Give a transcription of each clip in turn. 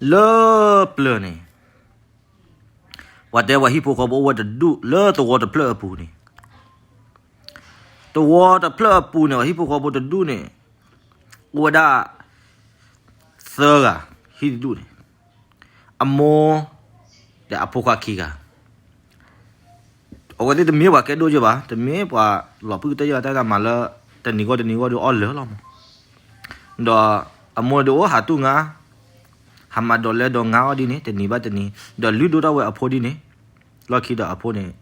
လၢပျၢၤန့ၣ် ပှၤတဲပှၤဟံၣ်ဖိဃီဖိအိၣ်ဝဲတဒူၣ်လၢသဝီတဖျၢၣ်အပူၤန့ၣ်, သဝီတဖျၢၣ်အပူၤန့ၣ် ပှၤဟံၣ်ဖိဃီဖိတဒူၣ်န့ၣ် အိၣ်ဝဲဒၣ်သၢဂၤ, ဟံၣ်တဒူၣ်န့ၣ် အမိၢ်ဒီးအဖိခွါခံဂၤ အဝဲသ့ၣ်တမ့ၢ်ပှၤကဲဒိၣ်က့ဘၣ်, တမ့ၢ်ပှၤလီၤဖုၣ်ကတၢၢ်ယဲၢ်တၢ်မၤလၢ တနံၤဂီၢ်တနံၤဂီၢ်ဒီးအီၣ်လၢာ်လီၤမး, ဒီးအမိၢ်ဒုးအိၣ်ဟးတူၢ်ငါ, ဟးမၤဒိးလဲဒိးငါအီၣ်ဒ်န့ၣ် တနံၤဘၣ်တနံၤ, ဒီးလုၢ်ဒိၣ်ထီၣ်ဝဲအဖိဒ်န့ၣ်, လီၢ်ခံဒီးအဖိန့ၣ်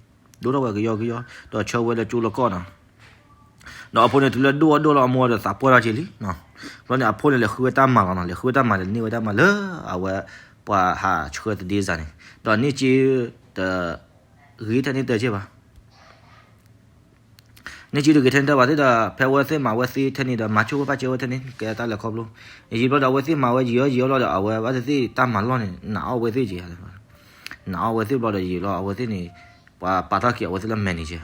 ဒိၣ်ထီၣ်ဝဲကယီကယီ, ဒီးဆၢဝဲလၢကၠိလၢကီၢ်နီၤ, ဒီးအဖိန့ၣ် တုၤလၢဒိၣ်အဒိၣ်လီၤအမိၢ်ဒီးသးပှၢ်ထီၣ်က့လံ, ဘျီန့ၣ် အဖိန့ၣ်လဲၤဃုဝဲတၢ်မၤလီၤနီၤ, လဲၤဃုဝဲတၢ်မၤဒီးန့ၢ်ဝဲတၢ်မၤလၢအဝဲ ပှၤဟးဆှၢသဒ့စးန့ၣ်, ဒီးန့ၢ်က့တ ဂ့ၤထဲန့ၣ်တက့ဘၣ်, န့ၢ်က့တဂ့ၤထဲန့ၣ်တဘၣ်သ့ၣ်ဒီး ဖဲအဝဲသ့ၣ်မၤဝဲသ့ထဲန့ၣ်ဒီး မၤဆိၣ်ဝဲပာ်စၢၤဝဲထဲန့ၣ် ကဲတၢ်လဲၤခီဖျိ, ယံာ်ဘျီဒီး အဝဲသ့ၣ်မၤဝဲယံာ်အီၤယံာ်အီၤလီၤဒီး အဝဲဘၣ်သ့ၣ်သ့ၣ်တၢ်မၤလီၢ်န့ၣ် နာ်အီၣ်ဝဲသ့ၣ်က့, နာ်အီၣ်ဝဲသ့ၣ်ဘျီဒီးယံာ်လီၤ အဝဲသ့ၣ်န့ၣ် ပှၤပာ်ထီၣ်က့ၤအဝဲသ့ၣ်လၢ manager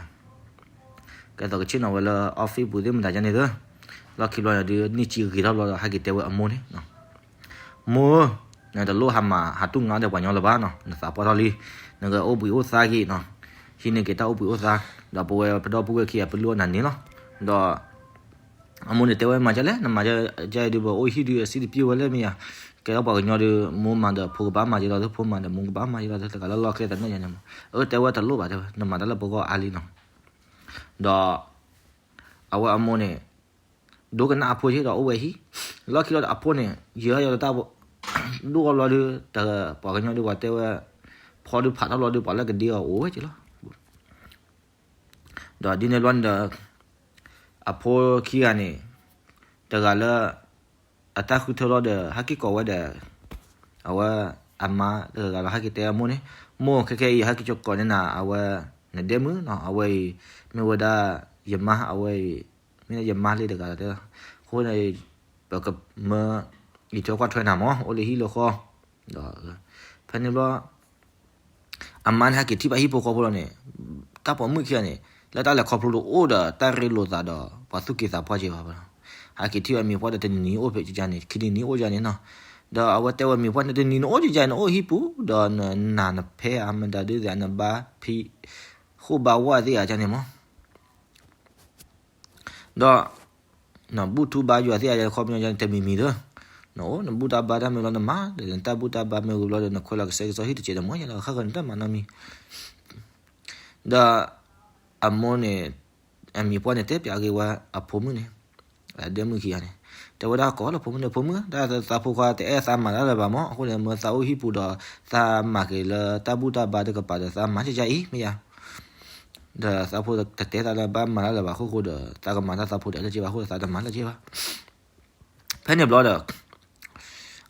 ကဲသိးကဆ့ၣ်နီၤဝဲလၢ office ပူၤသ့ၣ်မတၤဒ်န့ၣ်သ့, လီၢ်ခံဘျီဒီး န့ၢ်က့ဂ့ၤထီၣ်ဘျီဒီး ဟဲက့ၤတဲဝဲအမိၢ်န့ၣ်, မိၢ်, နတလိၣ်ဟးမၤဟးတူၢ်ငါဒီးပှၤညီလၢၤဘၣ်နီၤ, နသးပှၢ်ထီၣ်လံ, နကအိၣ်ဘှံးအိၣ်သါက့ၤနီၤ, ဟံးန့ၢ်က့ၤတၢ်အိၣ်ဘှံးအိၣ်သါ, ဒီးပဝဲပဒီပုၢ်ဝဲၢ်ခံဂၤ ပလုၢ်အီၣ်နၤန့ၣ်လီၤ, ဒီး အမိၢ်န့ၣ်တဲဝဲမၤဒ်လဲၣ် နမၤဒ်လဲၣ်ဒုး ပအိၣ်ဟံၣ်ဒုးအစံၣ်တပျုၢ်ဝဲလၢမ့ၢ်ဧါ, ကဲထီၣ်ပှၤကညီဒုး မိၢ်မၤဒီးဖိကဘၣ်မၤက့ၤလီၤသ့ ဖိမၤဒီးမိၢ်ကဘၣ်မၤက့ၤလီၤသ့ တဂၤလၢလီၢ်ကျဲသနၢၣ်ညါန့ၣ်မး, အၢ တဲဝဲတလိၣ်ဘၣ်တဲဝဲ နမၤတၢ်လၢပဂီၢ်အါလံနီၤ, ဒီး အဝဲအမိၢ်န့ၣ် ဒိကနၣ်အဖိက့ၤဒီးအိၣ်ဝဲဟံၣ်, လီၢ်ခံလီၤဒီးအဖိန့ၣ် ယံာ်အီၤယံာ်လီၤတၢ် ဒိၣ်အီၤဘျီဒုး တပှၤကညီဒုးပှၤတဲဝဲ ဖီဒုးဖးထီၣ်ဘျီဒုး ပှၤလၢကဒ့အီၤအိၣ်ဝဲက့ၤလီၤ, ဒီးဒ်န့ၣ်ဘျီန့ၣ်ဒီး အဖိခံဂၤန့ၣ် တဂၤလၢ အတၢ်ဃုထၢလီၤဒီး ဟဲက့ၤကိးဝဲဒီး အဝဲအမါတဂၤလီၤ ဟဲက့ၤတဲအမိၢ်န့ၣ်, မိၢ်ခဲခဲအံၤ ဟဲက့ၤကိးန့ၢ်နၤ အဝဲ နဒဲမုၣ်နီၤ အဝဲအံၤ မ့ၢ်ဝဲဒၣ် ယမါ အဝဲအံၤ မ့ၢ်ယမါလံတဂၤလီၤတဲ, အဃိန့ၣ် ပကမၢ အံးထွဲကွၢ်ထွဲနၤမး အိၣ်လၢဟံၣ်လၢဃီ, ဒီး ဖဲန့ၣ်ဘျီ အမါန့ၣ်ဟဲက့ၤထံၣ်ဘၣ်ဟံၣ်ဖိဃီဖိလီၤန့ၣ်, တၢ်ပိာ်မုၣ်ခံဂၤန့ၣ် လၢတၢ်လဲၤခီဖျိတအိၣ်ဒီးတၢ်ရ့လိာ်သးဒီး ပှၤသူၣ်က့သးပှၢ်က့ၤဘၣ်ဘၣ်လီၤ, ဟဲက့ၤထံၣ်ဝဲအမံၤပှၢ်ဒီး တနံၤနံၤအိၣ်ဖဲကကန့ၣ် ခံနံၤနံၤအိၣ်ကန့ၣ်နီၤ, ဒီးအဝဲတဲဝဲမံၤပှၢ်န့ၣ် တနံၤနအိၣ်ကကန့ၣ် နအိၣ်ဟံၣ်ပူၤ ဒီးနနၢ်နဖဲအမတၤဒုးသ့ၣ် နဘါဖံး ဃိၣ်ဘါဝါသ့ၣ်ဧါကန့ၣ်မး ဒီး နဘူၣ်ထူဘါယွၤသ့ၣ်ဧါ ခီပညီတမံၤမံၤဒီး နအိၣ်နဘူၣ်တၢ်ဘါတၢ်မ့ၢ်လီၤ နမၤဒီးနတၢ်ဘူၣ်တၢ်ဘါမ့ၢ်ဝံၤဘျီဒီး နခွဲးလီၤကစဲးကစီၣ်ဟံၣ်တစဲးဒီး မ့ၢ်ယလီၤဃၣ်ဃၢၤနတၢ်မၤနီတမံၤ ဒီး အမိၢ်န့ၣ် အမံၤပှၢ်န့ၣ် တဲပၠးက့ၤဝဲအဖိမုၣ်န့ၣ် အဒဲမုၣ်ခံဂၤန့ၣ် တဲဝဲဒၣ်ကိးလၢဖိမုၣ်န့ၣ် ဖိမုၣ် တၢ်သးဖိခွါတအဲၣ်သးမၤတၢ်လၢၤဘၣ်မး အဃိန့ၣ် မ့ၢ်သးအိၣ်ဟံၣ်ပူၤဒီး သးမၤက့ၤလၢတၢ်ဘူၣ်တၢ်ဘါတကပၤဒီး သးမၤကကါအံၤ မ့ၢ်ယါ ဒီးသးဖိတတဲသးလၢဘၣ်မၤတၢ်လၢၤဘၣ်အခိၣ်ဃိဒီး သးကမၤတၢ်သးဖိဒီးအဲၣ်လၢၤက့ဘၣ်အဃိဒီး သးတမၤလၢၤက့ဘၣ် ဖဲန့ၣ်ဘျီဒီး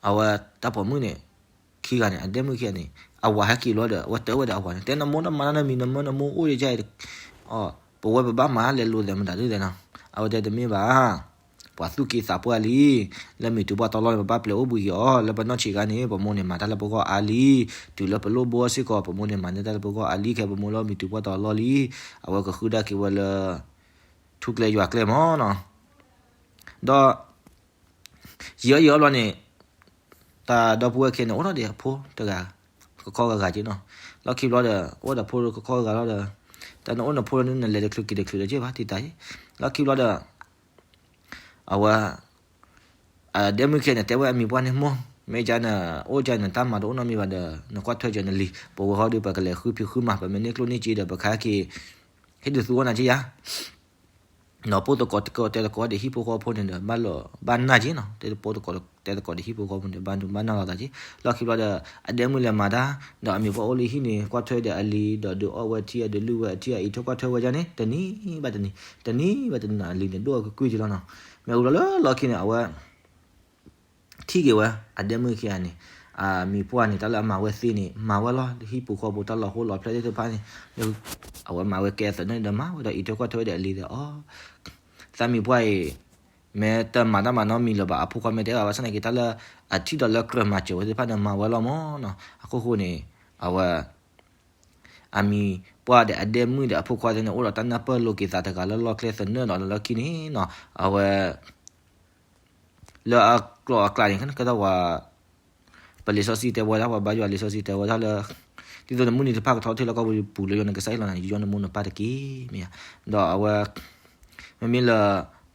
အဝဲတၢ်ပိာ်မုၣ်န့ၣ် ခံဂၤန့ၣ် အဒဲမုၣ်ခံဂၤန့ၣ် အဝၤဟဲက့ၤဘျီဒီး အဝဲတဲဝဲဒီးအဝၤန့ၣ် တဲနမိၢ်တမၤတၢ်နီတမံၤ နမၢနမိၢ်အိၣ်ယကါအံၤ ပဝဲပဘၣ်မၤလဲၤလိာ်သဲးမတၤဒုးသဲးနီၤ အဝဲတဲတမ့ၢ်ဘၣ် ပှၤသူၣ်က့သးပှၢ်လံ လၢမုၢ်တူၤပှၢ်တီလီၢ်န့ၣ် ပဘၣ်ပျဲအိၣ်ဘှံးက့ၤအီၤ လၢပနီၢ်ဆံးခါန့ၣ် ပမိၢ်န့ၣ်မၤတၢ်လၢပဂီၢ်အါလံ တုၤလၢပလိၣ်ဘိစ့ၢ်ကီး ပမိၢ်န့ၣ်မၤန့ၢ်တၢ်လၢပဂီၢ်အါလံ ခဲပမိၢ်လၢမုၢ်တူၤပှၢ်တီလီၢ်လံ အဝဲကဃုဒၣ်က့ၤဝဲလၢ ထူကျဲယွၤကျဲမးနီၤ ဒီး ယံာ်အီၤယံာ်အီၤဘျီန့ၣ် တၢ်ဒီပုၢ်ဝဲၢ်ခံဂၤန့ၣ် အိၣ်ထီၣ်ဒံးအဖိတဂၤ ကခီဂၤဂၤက့နီၤ လီၢ်ခံဘျီဒီး အိၣ်ဒီးဖိကခီဂၤဂၤလီၤဒီး တၢ်နအိၣ်နဖိလၢနလဲၤတချုးက့ၤတချုးလၢၤက့ဘၣ်တံတၢ်အံၤ လီၢ်ခံဘျီဒီး အဝဲ အဒဲမုၣ်ခံဂၤန့ၣ် တဲဝဲအမံၤပှၢ်န့ၣ် မိၢ် မ့ၢ်ကန့ၣ် အိၣ်ကန့ၣ် တၢ်မၤတအိၣ်နီတမံၤဘၣ်ဒီး နကွၢ်ထွဲက့ၤနလံၤ ပဝဲဟီဒီး ပကလဲၤဃုဖံးဃုမၤ ပမ့ၢ်န့ၢ်ကျိၣ်န့ၢ်စ့ဒီး ပကဟဲက့ၤ ဟ့ၣ်ဒုးသူဝဲနၤက့ယါ ဒီးပိၢ်သကိးတဲသကိးဒီးဟံၣ်ဖိဃီဖိန့ၣ်ဒီး ဘၣ်လီၤဘၣ်နၢ်က့နီၤ တဲပိၢ်သကိးတဲသကိးဒီးဟံၣ်ဖိဃီဖိန့ၣ် ဘၣ်ဒိဘၣ်နၢ်လိာ်သးက့ လီၢ်ခံဘျီဒီး အဒဲမုၣ်လဲၤမၤတၢ် ဒီးအမံၤပှၢ်အိၣ်လၢဟံၣ်န့ၣ် ကွၢ်ထွဲဒီးအလံၤ ဒီးဒုးအီၣ်ဝဲထံ အဒုးလုၢ်ဝဲအထံ အအံးထွဲကွၢ်ထွဲဝဲဒ်န့ၣ် တနံၤဘၣ်တနံၤ တနံၤဘၣ်တနံၤ အလံၤန့ၣ် ဒိၣ်အကကွံာ်က့လီၤနီၤ မ့ၢ်ဝံၤလီၤလၢလီၢ်ခံန့ၣ် အဝဲ ထံၣ်က့ၤဝဲ အဒဲမုၣ်ခံဂၤန့ၣ် အမံၤပှၢ်န့ၣ် တၢ်လၢအမၤဝဲသ့န့ၣ် မၤဝဲလီၤ ဟံၣ်ပူၤဃီပူၤ တၢ်လီၤဟိလီၤဖျဲၣ်သ့ၣ်တဖၣ်န့ၣ် အဝဲမၤဝဲကဲအသနၢၣ်ဒီးမၤဝဲဒီးအံးထွဲကွၢ်ထွဲဝဲဒီးအလံၤဒီးအီၤ သးမံၤပှၢ်အံၤ မ့ၢ်တမၤတၢ်မၤနီတမံၤလၢၤဘၣ် အဖိခွါမ့ၢ်တဲဘၣ်ဘၣ်ဆၣ်သနာ်က့ တၢ်လၢအထံၣ်ဒီးလၢကြၢးမၤစၢၤဝဲသ့ၣ်တဖၣ်န့ၣ် မၤဝဲလီၤမးနီၤ အခိၣ်ဃိန့ၣ် အဝဲ အမံၤပှၢ်ဒီးအဒဲမုၣ်ဒီးအဖိခွါသ့ၣ်န့ၣ် အိၣ်ဒီးတၢ်နၢ်ပၢၢ်လိာ်က့ၤသးတဂၤလၢလီၢ်ကျဲသနၢၣ်ဒီးလၢလီၢ်ခံန့ၣ်နီၤ အဝဲ လၢအကျိၤအကျဲန့ၣ် ကဲထီၣ်ဝဲ ပလံာ်စီဆှံတဲဝဲဒၣ် ပှၤဘါယွၤလံာ်စီဆှံတဲဝဲဒၣ်လၢ ဒ်သိးနမုၢ်နံၤတဖၣ်ကထီထီၣ်လၢကီၢ်ပူၤလီၤ ယွၤနကစၢ်ဟ့ၣ်လီၤနၤ ယူးယီၣ်နမိၢ်နပၢ်တက့ၢ် မ့ၢ်ဧါ. ဒီးအဝဲ မ့မ့ၢ်လၢ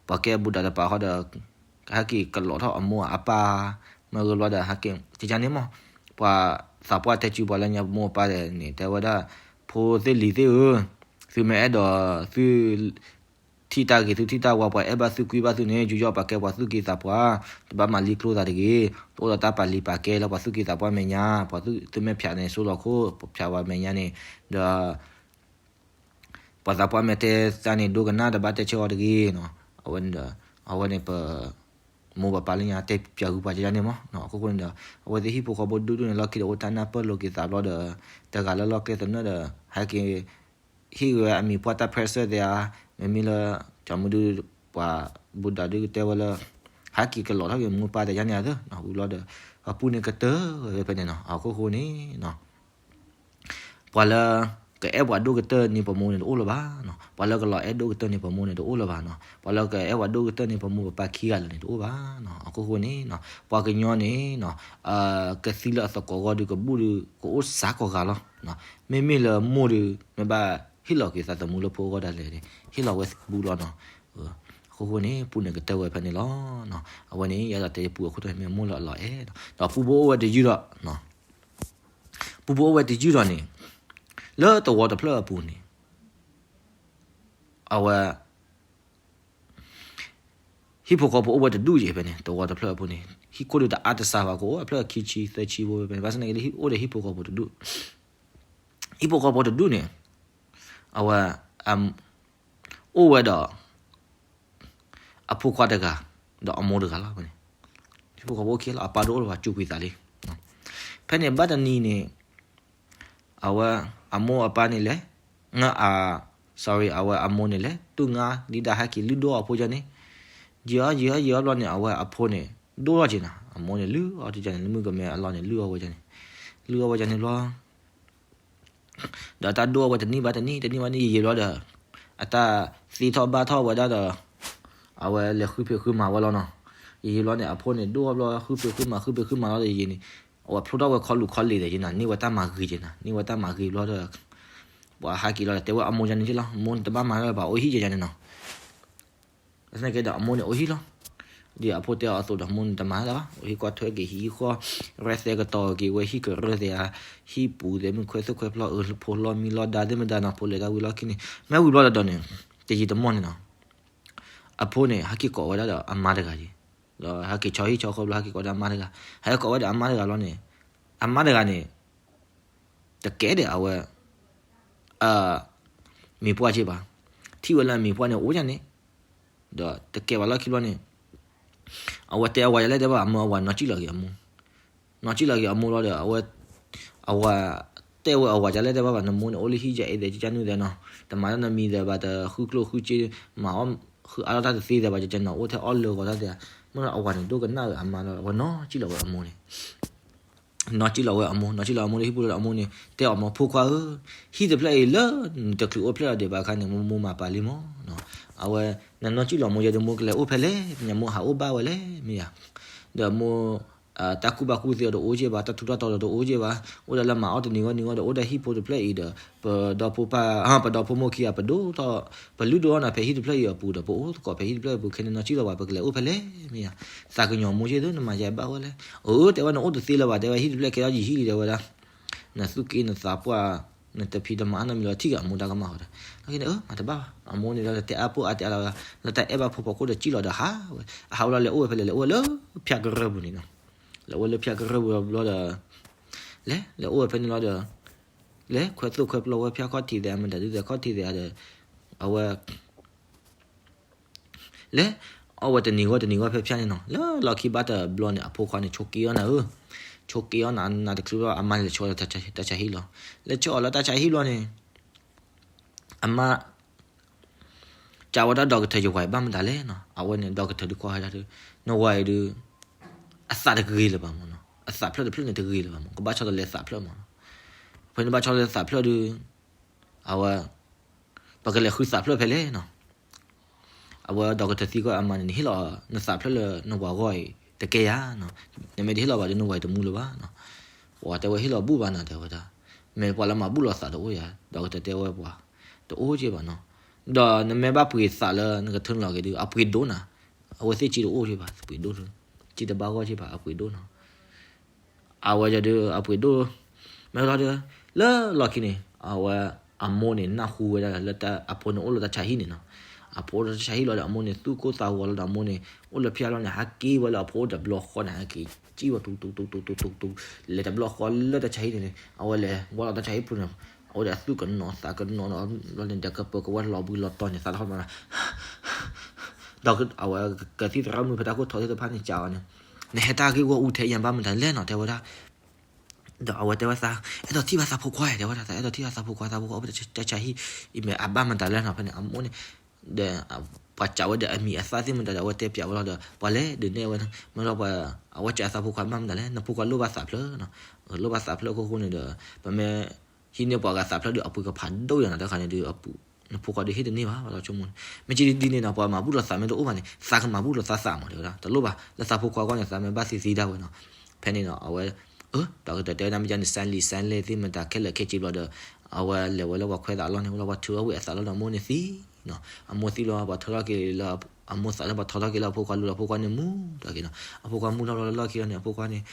ပှၤကဲဘူးဒးတပၤဃီဒီး ဟဲက့ၤကလီးထီၣ်အမိၢ်အပၢ် မ့ၢ်ဂ့ၤဘျီဒီး ဟဲက့ၤ ကန့ၣ်မး ပှၤသးပှၢ်တဲစုပှၤလၢညါမိၢ်ပၢ်ဒီးန့ၣ် တဲဝဲဒၣ် ဖိသ့ၣ်လံၤသ့ၣ်ဧၢ, သုမ့ၢ်အဲၣ်ဒိးသု ထံၣ်တၢ်ဂ့ၤ သုထံၣ်တၢ်ဝါ ပှၤအဲၣ်ဘၣ်သုကွံဘၣ်သုန့ၣ် ယူးယီၣ်ပာ်ကဲပှၤသူၣ်က့သးပှၢ်, တဘၣ်မၤလံကျိသးတဂ့ၤ, တအိၣ်ဒီးတၢ်ပာ်လံၤပာ်ကဲလၢပှၤသူၣ်က့သးပှၢ်မဲာ်ညါ, ပှၤသုမ့ၢ်ဖျးန့ၣ် ဆိလီၤခိၣ်, ဖျးဝဲမဲာ်ညါန့ၣ်, ဒီး ပှၤသးပှၢ်မ့ၢ်တဲတၢ်န့ၣ် ဒိကနၣ်တဘၣ်တဲဆၢအီၤတဂ့ၤနီၤ. အဝဲန့ၣ်ဒီး အဝဲန့ၣ်ပ မိၢ်ပပၢ်လၢညါတဲပၠးဂုၤပှၤကန့ၣ်မး, အခိၣ်ဃိန့ၣ်ဒီး အဝဲသ့ၣ်ဟံၣ်ဖိဃီဖိဒူၣ်ဒူၣ်န့ၣ် လီၢ်ခံဒီးအိၣ်တၢ်နၢ်ပၢၢ်လိာ်က့ၤသးဘျီဒီး တဂၤလၢလီၢ်ကျဲသနၢၣ်ဒီး ဟဲက့ၤ ဟ့ၣ်ဝဲအမံၤပှၢ်တၢ် pressure သ့ဧါ, မ့မ့ၢ်လၢ ကၠီမုၢ်ဒု ပှၤဘူးဒးဒုတဲဝဲလၢ ဟဲက့ၤကလီးထီၣ်က့ၤမိၢ်ပၢ်သ့ၣ်ညါန့ၣ်ဧါ, ဝံၤဘျီဒီး အပူၤန့ၣ်ကတၢၢ်ဝဲဖဲန့ၣ်နီၤ. အခိၣ်ဃိန့ၣ်နီၤ ပှၤလၢ ကအဲၣ်ပှၤဒိၣ်ကတၢၢ်န့ၢ်ပမိၢ်န့ၣ်တအိၣ်လၢၤဘၣ်နီၤ, ပှၤလၢကလီၤအဲၣ်ဒိၣ်ကတၢၢ်န့ၢ်ပမိၢ်န့ၣ်တအိၣ်လၢၤဘၣ်နီၤ, ပှၤလၢကအဲၣ်ပှၤဒိၣ်ကတၢၢ်န့ၢ်ပမိၢ်ပပၢ်ခံဂၤလၢာ်န့ၣ်တအိၣ်ဘၣ်နီၤ. အခိၣ်ဃိန့ၣ်နီၤ ပှၤကညီန့ၣ်နီၤ ကသံလၢအသကိးဂီၢ်ဒုးကဘူၣ်ဒုး ကအိၣ်စှၤကိးဂၤလီၤ. မ့မ့ၢ်လၢမိၢ်ဒုး မ့ၢ်ဘၣ်ဟ့ၣ်လီၤက့ၤသးသမူလၢဖိအဂီၢ်ဒၣ်လဲာ်န့ၣ် ဟ့ၣ်လီၤဝဲသးဘူးလီၤနီၤ. အခိၣ်ဃိန့ၣ် ပူၤန့ၣ်ကတၢၢ်ဝဲဖဲန့ၣ်လီၤ. အဝဲန့ၣ် ယအဲၣ်ဒိးတဲပူၤအခိၣ်တီမ့ၢ်မိၢ်လၢအလီၤအဲၣ်နီၤ, ဒီးပူဖိအိၣ်ဝဲတယုၢ်ဒီး ပူဖိအိၣ်ဝဲတယုၢ်ဒီးန့ၣ် လၢသဝီတဖျၢၣ်အပူၤန့ၣ် အဝဲ ဟံၣ်ဖိဃီဖိအိၣ်ဝဲတဒူၣ်ယဲၢ်ဖဲန့ၣ်, သဝီတဖျၢၣ်အပူၤန့ၣ် ဟံၣ်ခိၣ်ဒုးတအါတစှၤဘၣ် ကအိၣ်အဖျၢၣ်ခံဆံသၢဆံဖိဖဲန့ၣ်, ဘၣ်ဆၣ်သနာ်က့လၢဟံၣ်အိၣ်ဒီးဟံၣ်ဖိဃီဖိတဒူၣ်, ဟံၣ်ဖိဃီဖိတဒူၣ်န့ၣ် အဝဲ အိၣ်ဝဲဒီး အဖိခွါတဂၤ ဒီးအမိၢ်တဂၤလီၤန့ၣ်, ဟံၣ်ဖိဃီဖိအိၣ်ခံလီၤ, အပၢ်တအိၣ်လၢၤဘၣ် စူးကွံာ်သးလံ. ဖဲန့ၣ်ဘၣ်တနံၤန့ၣ် အဝဲ အမိၢ်အပၢ်န့ၣ်လဲၤ ငါအ sorry အဝဲအမိၢ်န့ၣ်လဲၤ တူၢ်ငါဒံးဒၣ်ဟဲက့ၤလုၢ်ဒိၣ်အီၣ်ဖိကန့ၣ်, ယံာ်အီၣ်ယံာ်အီၣ်ယံာ်အီၣ်ဘျီန့ၣ် အဝဲအဖိန့ၣ် ဒိၣ်ထီၣ်က့ၤနၤ, အမိၢ်န့ၣ်လုၢ်အီၣ်တကန့ၣ် လၢမုၢ်ကမဲအလီၢ်န့ၣ် လုၢ်အီၣ်ဝဲကန့ၣ်, လုၢ်အီၣ်ဝဲကန့ၣ်ဘျီ ဒီးတၢ်ဒိၣ်အီၣ်ဝဲတနံၣ်ဘၣ်တနံၣ် တနံၣ်ဘၣ်တနံၣ် ယံာ်ယံာ်ဘျီဒီး အတၢ်သ့ထီၣ်ဘၣ်ထီၣ်ဝဲဒၣ်ဒီး အဝဲလဲၤဃုဖံးဃုမၤဝဲလီၤနီၤ. ယံာ်ယံာ်ဘျီန့ၣ် အဖိန့ၣ်ဒိၣ်အီၣ်ဘျီ ဃုဖံးဃုမၤ ဃုဖံးဃုမၤလီၤဒီး ယံာ်န့ၣ် အဝဲဖျိထီၣ်ဝဲခီလူၤခီလ့ၤဒီးယံာ်နၤ န့ၢ်ဝဲတၢ်မၤဂ့ၤက့ၤနၤ န့ၢ်ဝဲတၢ်မၤဂ့ၤဘျီဒီး ပှၤဟးက့ၤလီၤဒီး တဲဝဲအမိၢ်ယၤန့ၣ်လီၤ, မိၢ်န့ၣ်တဘၣ်မၤလၢၤဘၣ် အိၣ်ဟံၣ်က့ၤယၤန့ၣ်နီၤ. သနာ်က့ဒီးအမိၢ်န့ၣ်အိၣ်ဟံၣ်လီၤ. ဒ်အဖိတဲအီၤအသိးဒီး မိၢ်န့ၣ်တမၤလၢၤဘၣ် အိၣ်ဟံၣ်ကွၢ်ထွဲက့ၤဟံၣ်ဃီ ရဲၣ်သဲကတီၤက့ၤဝဲဟံၣ်ကရၢၢ်သ့ဧါ, ဟံၣ်ပူၤသ့ၣ် မုၢ်ခွဲးသူၣ်ခွဲးဖျီၣ် အၢ ဖိလီၢ်မံလီၢ်ဒါသ့ၣ်မတၤနီၤ ဖိလဲၤတၢ်ဝံၤလီၢ်ခံန့ၣ် မ့ၢ်ဝံၤဘျီဒီးန့ၣ် တယံာ်တမီၢ်န့ၣ်နီၤ အဖိန့ၣ် ဟဲက့ၤကိးဝဲဒၣ်ဒီးအမါတဂၤက့ၤ, ဒီးဟဲက့ၤဆီဟံၣ်ဆီဃီဘျီ ဟဲက့ၤကိးဝဲဒၣ်အမါတဂၤ, ဟဲက့ၤကိးဝဲဒၣ်အမါတဂၤလီၤန့ၣ်, အမါတဂၤန့ၣ် တကဲဒီးအဝဲ အ မံၤပှၢ်က့ၤဘၣ်, ထံၣ်ဝဲလၢအမံၤပှၢ်န့ၣ် အိၣ်ဒ်န့ၣ်, ဒီးတကဲဘၣ်လီၢ်ခံဘျီန့ၣ် အဝဲတဲအဝၤဒ်လဲၣ်တဲဘၣ်ဘၣ် မၢအဝၤနီၢ်ကံၣ်လီၤက့ၤအမိၢ်, နီၢ်ကံၣ်လီၤက့ၤအမိၢ်လီၤဒီး အဝဲ အဝၤ တဲဝဲအဝၤဒ်လဲၣ်တဲဘၣ်ဘၣ် နမိၢ်န့ၣ် အိၣ်လၢဟံၣ်ယဲအံၤသဲးကၢနုၢ်သဲးနီၤ, တမၤတၢ်နီတမံၤသဲးဘၣ် တဃုကျိၣ်ဃုစ့ မၤအီၣ်ဃုအါထီၣ်တၢ်တသ့သဲးဘၣ် ကဲနီၤ အိၣ်ထဲအီၣ်လၢဂီၤတၢ်သဲး, မ့ၢ်အဝၤန့ၣ် ဒိကနၣ်ဝဲအမါလီၤ အဝဲနီၢ်ကံၣ်လီၤဝဲအမိၢ်န့ၣ် နီၢ်ကံၣ်လီၤဝဲအမိၢ် နီၢ်ကံၣ်လီၤအမိၢ်လၢဟံၣ်ပူၤလီၤဒီးအမိၢ်န့ၣ် တဲအီၤမၢ် ဖိခွါဧၢ, ဟံၣ်တဖျၢၣ်အံၤလၢ နတချုးအိၣ်ဖျဲၣ်လီၤဒံးဘၣ်အခါန့ၣ် မိၢ်မိၢ်မၤပာ်လံမၢ်နီၤ, အဝဲ နနီၢ်ကံၣ်လီၤမိၢ်ယဲဒီး မိၢ်ကလဲၤအိၣ်ဖဲလဲၣ် မ့ၢ်မိၢ်ဟးအိၣ်ဘၣ်ဝဲလဲၣ် မ့ၢ်ယါ, ဒီးမိၢ် တၢ်ကူၣ်ဘၣ်ကူၣ်သ့အီၤတအိၣ်က့ၤဘၣ် တၢ်ထူးတၢ်တီၤဒီးတအိၣ်က့ၤဘၣ်, အိၣ်ဒၣ်လၢမၤအီၣ်တနံၤဂီၢ်နံၤဂီၢ်ဒီး အိၣ်ဒၣ်ဟံၣ်ဖိတဖျၢၣ်အံၤဒီး ပဒီဖိပၢ် ပဒီဖိမိၢ်ခံဂၤ ပဒိၣ်ထီၣ် ပလုၢ်ဒိၣ်ထီၣ်နၤဖဲဟံၣ်တဖျၢၣ်အံၤအပူၤဒီး ပအိၣ်သကိးဖဲဟံၣ်တဖျၢၣ်အပူၤ ခဲန့ၣ်နီၢ်ကံၣ်လီၤဝဲ ပကလဲၤအိၣ်ဖဲလဲၣ် မ့ၢ်ယါ, သးကညီၤမိၢ်ယဲဒီး နမၤယဲဘၣ်ဝဲလဲၣ်, အၢ တဲဝဲနအိၣ်တသ့လၢၤဘၣ် တဲဝဲဟံၣ်တဖျၢၣ်ကဲထီၣ်ယံာ်ဟံၣ်လံ တဲဝဲဒၣ် နသူၣ်က့နသးပှၢ် နတဖံးတမၤအါနီတမံၤလီၤ ထံၣ်က့ၤအမိၢ်တၢ်ကမၣ်ဃီဒီး, အၢ မၤတဘၣ်ဘၣ် အမိၢ်န့ၣ်ဒီး တဲအါပိၢ်အါတဲအါလီၤဝဲဒၣ် လၢတၢ်အဲၣ်ဘၣ်ဖိဖီခိၣ်ဒီးကံၣ်လီၤဒီးဟးဝဲ, အဟးဝဲလီၤ လဲၤအိၣ်ဝဲဖဲလဲၣ် လဲၤအိၣ်ဝဲလၢဖၠါကရၢၢ်ပူၤန့ၣ်နီၤ, လဲၤအိၣ်လၢဖၠါကရၢၢ်ပူၤဘျီဒီး လဲၤ လဲၤအိၣ်ဝဲဖဲန့ၣ်လီၤဒီး လဲၤခွဲးသိၣ်ခွဲးပျီဝဲဖၠါခီၣ်ထံးသဲး မတၤဒုးသဲးခီၣ်ထံးသဲးဒီး အဝဲ လဲၤ အီၣ်ဝဲတနံၤဂီၢ်တနံၤဂီၢ်ဖဲဖၠါန့ၣ်နီၤ, လၢလီၢ်ခံဘၣ်တဘျီန့ၣ် အဖိခွါန့ၣ် ဆိးက့အီၣ်နၤဧၢ, ဆိးက့အီၣ်နၤ နၤတချုးဘျီ အမါန့ၣ်လဲၤဆှၢအီၤလၢတၢ်ဆါဟံၣ်လီၤ, လဲၤဆှၢအီၤလၢတၢ်ဆါဟံၣ်ဘျီန့ၣ် အမါ ကးဝဲဒၣ် ဒီကထၢၣ် ယဝၤအံၤဘၣ်မတၤလဲၣ်နီၤ, အဝဲန့ၣ် ဒီကထၢၣ်ဒုးကွၢ်ဝဲဒၣ်ဒုး နဝၤအံၤဒုး အသးတဂ့ၤလၢၤဘၣ်မၢ်နီၤ, အသးဖျၢၣ်တဖျၢၣ်န့ၣ်တဂ့ၤလၢၤဘၣ်မၢ်, ကဘၣ်ဆီတလဲသးဖျၢၣ်မၢ်နီၤ, ဖဲန့ၣ်ဘၣ်ဆီတလဲသးဖျၢၣ်ဒုး အဝဲ ပကလဲၤဃုသးဖျၢၣ်ဖဲလဲၣ်နီၤ, အဝဲဒီကထၢၣ်သံကွၢ်အမါန့ၣ် နဟ့ၣ်လီၤနသးဖျၢၣ်လၢနဝၤဂီၢ်အံၤတကဲယါနီၤ, နမ့ၢ်တဟ့ၣ်လီၤဘၣ်ဒီး နဝၤအံၤတမူလၢၤဘၣ်နီၤ, ပှၤတဲဝဲဟ့ၣ်လီၤဘူၣ်ဘၣ်နၤ တဲဝဲဒၣ်, မ့ၢ်ပှၤလၢမၤဘူၣ်လီၤသးတအိၣ်ယၤ, ဒီးကတၢၢ်တဲဝဲပှၤ, တအိၣ်က့ဘၣ်နီၤ, ဒီးနမ့ၢ်ဘၣ်ပှ့ၤသးလၢနကထၢနုာ်လီၤက့ၤဒုး အပှ့ၤဒိၣ်နၤ, အဝဲသ့ၣ်ကၠံၣ်တအိၣ်က့ဘၣ် ပှ့ၤဒိၣ်, ကၠံၣ်တဘၣ်ဂီၢ်က့ဘၣ် အပှ့ၤဒိၣ်နီၤ အဝဲဒုးအပှ့ၤဒိၣ်, မ့ၢ်လီၤဒီး, လၢလီၢ်ခံန့ၣ် အဝဲအမိၢ်န့ၣ် နၢ်ဟူဝဲဒၣ်လၢအဖိန့ၣ်အိၣ်လၢတၢ်ဆါဟံၣ်န့ၣ်နီၤ, အဖိအိၣ်လၢတၢ်ဆါဟံၣ်လီၤဒီး အမိၢ်န့ၣ်သူၣ်ကိၢ်သးဂီၤလီၤဒီး အမိၢ်န့ၣ် အိၣ်လၢဖၠါလီၤန့ၣ် ဟးက့ၤဝဲလၢအဖိအိၣ်တဘျီဃီန့ၣ် ဟဲက့ၤကၠံၣ်ဝဲတူတူတူတူတူတူတူ, လဲၤတဘျီဃီလၢတၢ်ဆါဟံၣ်န့ၣ်န့ၣ် အဝဲလဲၤဝဲလီၤတၢ်ဆါဟံၣ်ပူၤန့ၣ်, အဝဲဒီးအသူၣ်ကနိးသးကနိးဒီး ဘျီန့ၣ်ဒီးကပၢၤကဝဲလီၤဘှံးလီၤတီၤန့ၣ် သးတဟီၣ်မး ဒီးအဝဲကသံၣ်သရၣ်မုၣ်ဖဲတၢ်ခိၣ်ထီသ့ၣ်တဖၣ်န့ၣ် ကးအီၤန့ၣ်, နဟဲတၢ်ဂ့ၢ်ဂီၢ်အူထဲယဘၣ်မတၤလဲၣ်နီၤ တဲဝဲဒၣ်, ဒီးအဝဲတဲဝဲသး, အဲၣ်ဒိးထံၣ်ဘၣ်သးဖိခွါ တဲဝဲဒၣ်, သးအဲၣ်ဒိးထံၣ်ဘၣ်သးဖိခွါ သးဖိခွါအိၣ်ဖဲတၢ်ဆါဟံၣ်, အံၤမ့ၢ်အဘၣ်မတၤလဲၣ်နီၤ ဖဲန့ၣ် အမိၢ်န့ၣ်, ဒီးပှၤကးဝဲဒီးအမံၤအသၣ်သ့ၣ်မတၤဒီး အဝဲတဲပျးဝဲလီၤဒီး ပှၤလဲၤဒုးနဲၣ်ဝဲ, မ့ၢ်လီၤပှၤ, အဝဲကးသးဖိခွါဘၣ်မတၤလဲၣ် နဖိခွါလိၣ်ဘၣ်သးဖျၢၣ်နီၤ, လိၣ်ဘၣ်သးဖျၢၣ်အခိၣ်ဃိန့ၣ်ဒီး, ပမ့ၢ် ဟံးန့ၢ်ပှၤဂၤသးဖျၢၣ်ဒီးအပှ့ၤကဖးဒိၣ်ယၤနီၤ တၢ်ခါန့ၣ်ဒီး နဖိခွါဒီးဟ့ၣ်တန့ၢ်ဘၣ် ဘၣ်လီၤဆိကမိၣ်န့ၣ်, မ့ၢ်ကဒ်န့ၣ်နီၤ ပှၤမၤဘူၣ်လီၤသးမ့ၢ်တအိၣ်ဘၣ်န့ၣ် သးကမၤဘူၣ်လီၤသးသးမး တဲဝဲဒၣ် တလိၣ်ဘၣ် လၢသးဖိခွါအဂီၢ်န့ၣ် သးမ့ၢ်ဘၣ်သံသံဒၣ်ဝဲနီၤ, ဖဲန့ၣ်နီၤ အဝဲ, အၢ ဒီးကတၢၢ်တဲဝဲဒၣ်မ့ၢ်ကန့ၣ် စဲလံ စဲလဲၣ်သ့ၣ်မတၤခဲလၢာ်ခဲဆ့ဘျီဒီး, အဝဲလဲၤဝဲလၢပှၤခွဲးသးအလီၢ်န့ၣ် လီၤပှၤထုးအဝဲအသးလီၤဒီးအမိၢ်န့ၣ်သံနီၤ, အမိၢ်သံလီၤပှၤထီထီၣ်က့ၤလၢ, အမိၢ်သးလၢပှၤထီထီၣ်က့ၤလၢအဖိခွါလူၤလီၤ အဖိခွါန့ၣ်မူထီၣ်က့ၤနီၤ, အဖိခွါမူထီၣ်လီၤလၢလီၢ်ခံလီၤန့ၣ် အဖိခွါန့ၣ်,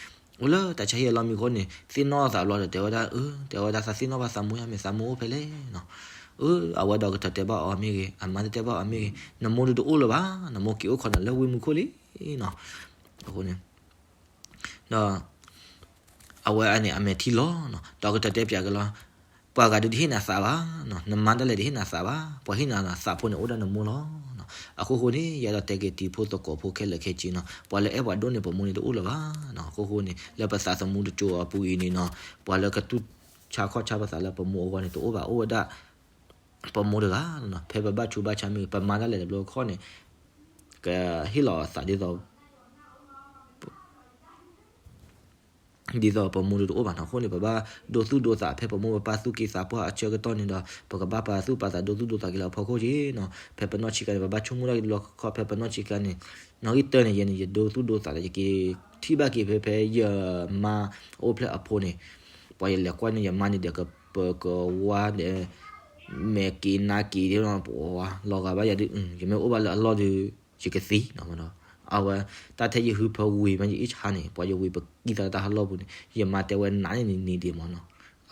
အိၣ်လၢတၢ်ဆါဟံၣ်အလီၢ်မံခိၣ်န့ၣ် သ့ၣ်နီၣ်အသးဘျီဒီးတဲဝဲဒၣ်, အၢ တဲဝဲဒၣ်သးသ့ၣ်နီၣ်ဘၣ်သးမိၢ်ယါမ့ၢ်သးမိၢ်အိၣ်ဖဲလဲၣ်နီၤ, အၢ အဝဲဒီးကတၢၢ်တဲဘၣ်အီၤမ့ၢ်ဂ့ၤ အမါတတဲဘၣ်အီၤမ့ၢ်ဂ့ၤ နမိၢ်ဒုးတအိၣ်လၢၤဘၣ် နမိၢ်က့ၤအိၣ်ခိးနၤလၢဝ့ၢ်မူခိၣ်လံနီၤ, အဃိန့ၣ် ဒီး အဝဲအန့ၣ်အမဲာ်ထံလီၤနီၤ ဒီးကတၢၢ်တဲပျးက့ၤလီၤ, ပှၤဂၤဒုးတဟ့ၣ်နၤသးဘၣ်နီၤ နမါဒၣ်လဲာ်တဟ့ၣ်နၤသးဘၣ် ပှၤဟ့ၣ်နၤသးဖိန့ၣ်အိၣ်ဒၣ်နမိၢ်လီၤနီၤ, အဃိဃိန့ၣ် ယအဲၣ်ဒိးတဲက့ၤတံၤဖိသကိးဖိခဲလၢာ်ခဲဆ့နီၤ ပှၤလၢအဲၣ်ပှၤဒိၣ်န့ၢ်ပမိၢ်န့ၣ်တအိၣ်လၢၤဘၣ်နီၤ, အဃိဃိန့ၣ် လၢပသးသမူတစိၤအပူၤအံၤန့ၣ်နီၤ ပှၤလၢကတူၢ်ဆါခီၣ်ဆါပသးလၢပမိၢ်အဂီၢ်န့ၣ်တအိၣ်ဘၣ် အိၣ်ဝဲဒၣ် ပမိၢ်တဂၤလီၤနီၤ, ဖဲပဘၣ်ဆူးဘၣ်ဆါမ့ၢ်ဂ့ၤ ပမါဒၣ်လဲာ်တဘျီခီန့ၣ် ကဟ့ၣ်လီၤအသးဒ်သိး ဒ်သိးပမိၢ်ဒုးတအိၣ်ဘၣ်နီၤ, အဃိန့ၣ် ပဘၣ်ဒိသူၣ်ဒိသး ဖဲပမိၢ်ပပၢ်သူၣ်က့သးပှၢ်အဆၢကတီၢ်န့ၣ်ဒီး ပကဘၣ်ပာ်သူၣ်ပာ်သးဒိသူၣ်ဒိသးက့ၤလၢအဖီခိၣ်က့ၤနီၤ, ဖဲပနီၢ်ဆံးခါန့ၣ် ပဘၣ်ဆိကမိၣ်တၢ်က့ၤတဘျီခီ ဖဲပနီၢ်ဆံးခါန့ၣ် နီၣ်ဂံၢ်တၢန့ၣ် ယဲန့ၣ် ယဒိသူၣ်ဒိသးဒီး ယက့ၤထံၣ်ဘၣ်က့ၤဖဲ ဖဲယမါအိၣ်ဖျဲၣ်အဖိန့ၣ် ပှၤယလဲၤကွၢ်န့ၣ် ယမါန့ၣ်ဒီးကပၢၤကဝါဒီး မဲာ်က့ၤနါက့ၤဒီး ပှၤလီၤဂာ်ဘၣ်ယၤဒုး ယမ့ၢ်အိၣ်ဘၣ်လၢအလီၢ်ဒီး ယကသံနီၤ, အဝဲ တၢ်ထဲယဟုဖၢဝံၤမးယအ့ၣ်ဆါန့ၣ် ပှၤယဝံၤပကံၢ်သးလၢတၢ်ဟးလီၢ်ပူၤန့ၣ် ယမါတဲဝဲနးန့ၣ်န့ၣ်ဒံးမးနီၤ,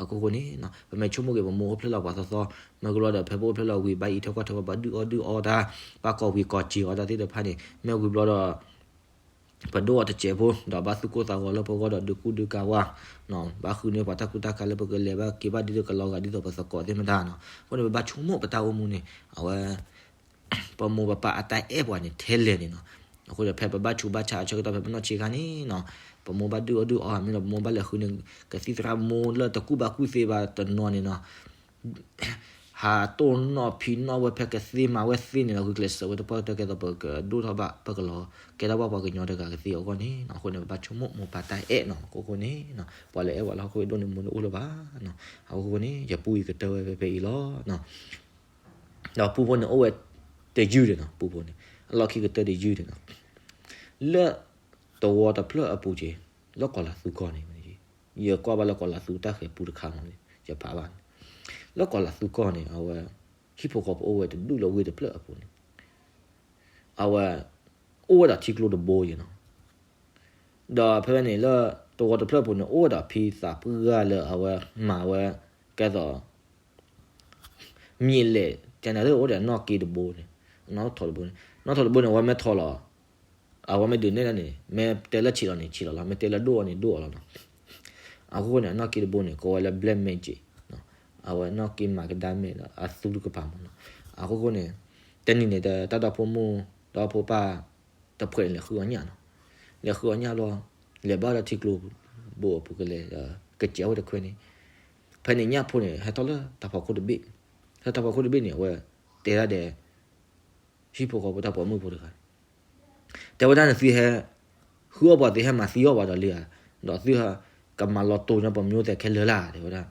အဃိဃိန့ၣ် ပမ့ၢ်ဆိကမိၣ်က့ၤ ပမိၢ်အိၣ်ဖျဲၣ်လီၤပှၤသီသီ မ့ၢ်ကလီၤဒီး ဖဲပအိၣ်ဖျဲၣ်လီၤဝံၤ ဘၣ်အံးထွဲကွၢ်ထွဲ ပှၤဒုးအီၣ်ဒုးအီတၢ် ဘၣ်ကိးဝံၤကိးစ့ၤအီၤတၢ်သ့ၣ်တဖၣ်န့ၣ် မ့ၢ်ဝံၤဘျီဒီး ပဒိၣ်အီၤတစဲးဖိ ဒီးဘၣ်သူၣ်ကိၢ်သးဂီၤလၢပဂီၢ်ဒီး ဒုးကူဒုးကၤဝါ ဘၣ်ဃုန့ၢ်ပှၤတၢ်ကူတၢ်ကၤလၢပကလဲၤဘၣ်က့ၤဘၣ်ဒ်သိးကလီၤဂာ်ဒ်သိးပသကိးသ့ၣ်မတၤနီၤ, အဃိန့ၣ် ပဘၣ်ဆိကမိၣ်ပတၢ်အိၣ်မူန့ၣ် အဝဲ ပမိၢ်ပပၢ်အတၢ်အဲၣ်ပှၤန့ၣ် ထဲလဲၣ်န့ၣ်နီၤ, အဃိဒီးဖဲပဘၣ်ဆူးဘၣ်ဆါအဆၢကတီၢ် ဖဲပနီၢ်ဆံးခါန့ၣ်နီၤ, ပမိၢ်ဘၣ်ဒုးအီၣ်ဒုးအီမ့ၢ်ဒီး ပမိၢ်ဘၣ်လဲၤဃုန့ၢ် ကသံၣ်သရၣ်မိၢ်လၢတကူၣ်ဘၣ်ကူၣ်သ့ဘၣ်တနီၤန့ၣ်နီၤ ဟးတိၢ်နီၣ်ဖံးနီၣ်ဝဲဖဲကသ့မၤဝဲသ့န့ၣ်ဒီး ဂုာ်ကျဲးစၢးဝဲတပှၢ်ကတၢၢ်ကဲသိးပကဒိၣ်ထီၣ်ဘၣ် ပကလီၤကဲထီၣ်ဘၣ်ပှၤကညီတဂၤကသ့အဂီၢ်န့ၣ်နီၤ, အဃိန့ၣ် ပဘၣ်ဆိကမိၣ်မိၢ်ပၢ်တၢ်အဲၣ်နီၤ, အဃိဃိန့ၣ် ပှၤလၢအဲၣ်ပှၤလၢဟီၣ်ခိၣ်ဒိၣ်န့ၢ်မိၢ်တအိၣ်လၢၤဘၣ်နီၤ, အဃိဃိန့ၣ် ယပူအံၤကတၢၢ်ဝဲဖဲဖဲအံၤလီၤနီၤ, ဒီးပူဖိန့ၣ်အိၣ်ဝဲတယုၢ်ဒံးနီၤ, ပူဖိန့ၣ် အလီၢ်ခံကတၢၢ်တယုၢ်ဒံးနီၤ, လၢတဝီတဖျၢၣ်အပူၤက့ၤ လၢကီၢ်လၤသူကီၢ်န့ၣ် ယကွၢ်ဘၣ်လၢကီၢ်လၤသူတၢ်ဃဲၤပူတခါမး ယဖးဘၣ်န့ၣ်, လၢကီၢ်လၤသူကီၢ်န့ၣ် အဝဲ ဟံၣ်ဖိဃီဖိအိၣ်ဝဲတဒူၣ်လၢဝ့ၢ်တဖျၢၣ်အပူၤန့ၣ်, အဝဲ အိၣ်ဝဲဒၣ်ထံကျိတဘိယဲနီၤ, ဒီးဖဲဖဲန့ၣ်လၢတဝီတဖျၢၣ်အပူၤန့ၣ် အိၣ်ဝဲဒၣ်ဖံသးပှၢ်လၢအဝဲမၤဝဲ ကဲသိး မ့ၢ်လဲၣ် ကန့ၣ်လၢအိၣ်ဒီးနီၣ်က့တဘိန့ၣ်, နီၣ်ထိးတဘိန့ၣ်, နီၣ်ထိးတဘိန့ၣ် အဝဲမ့ၢ်ထိးလီၤ, အဝဲမ့ၢ်ဒုးနဲၣ်ဒၣ်န့ၣ် မ့ၢ်တဲလၢဆံးလီၤန့ၣ် ဆံးလီၤလီၤ, မ့ၢ်တဲလၢဒိၣ်အီၤန့ၣ် ဒိၣ်အီၤလီၤနီၤ. အဃိန့ၣ် အနီၣ်က့တဘိန့ၣ် ကိးဝဲလၢ black magic နီၤ, အဝဲနီၣ်က့မၤကဒါမဲာ်ဒီး အသူတကပၤမးနီၤ. အဃိဃိန့ၣ် တနံၤန့ၣ် တၢ်ဒီဖိမိၢ် ဒီဖိပၢ် တဖှဲးန့ၣ် လဲၤဃုအီၣ်ညၣ်နီၤ, လဲၤဃုအီၣ်ညၣ်လီၤ, လဲၤဘၣ်ဒီးထံကျိဘိအပူၤကလဲၤဒီး ကစဲးဝဲတခွဲန့ၣ်, ဖဲန့ၣ်ညၣ်ဖိန့ၣ် ဟဲထီၣ်လၢတၢ်ဖီခိၣ်တဘ့ၣ်, ဟဲထီၣ်တၢ်ဖီခိၣ်တဘ့ၣ်န့ၣ် အဝဲတဲဒၣ်ဒီး ဟံၣ်ဖိဃီဖိတၢ်ပိာ်မုၣ်ဖိတဂၤန့ၣ် တဲဝဲဒၣ်န့ၣ် သုဟဲ ဃုအီၣ်ပှၤ သုဟဲမၤသံအီၣ်ပှၤဒီးလံဧါ, ဒီးသုကမၤလီၤတိၢ်ညီပှၤမၠိသဲးခဲလၢာ်လၢ် တဲဝဲဒၣ်.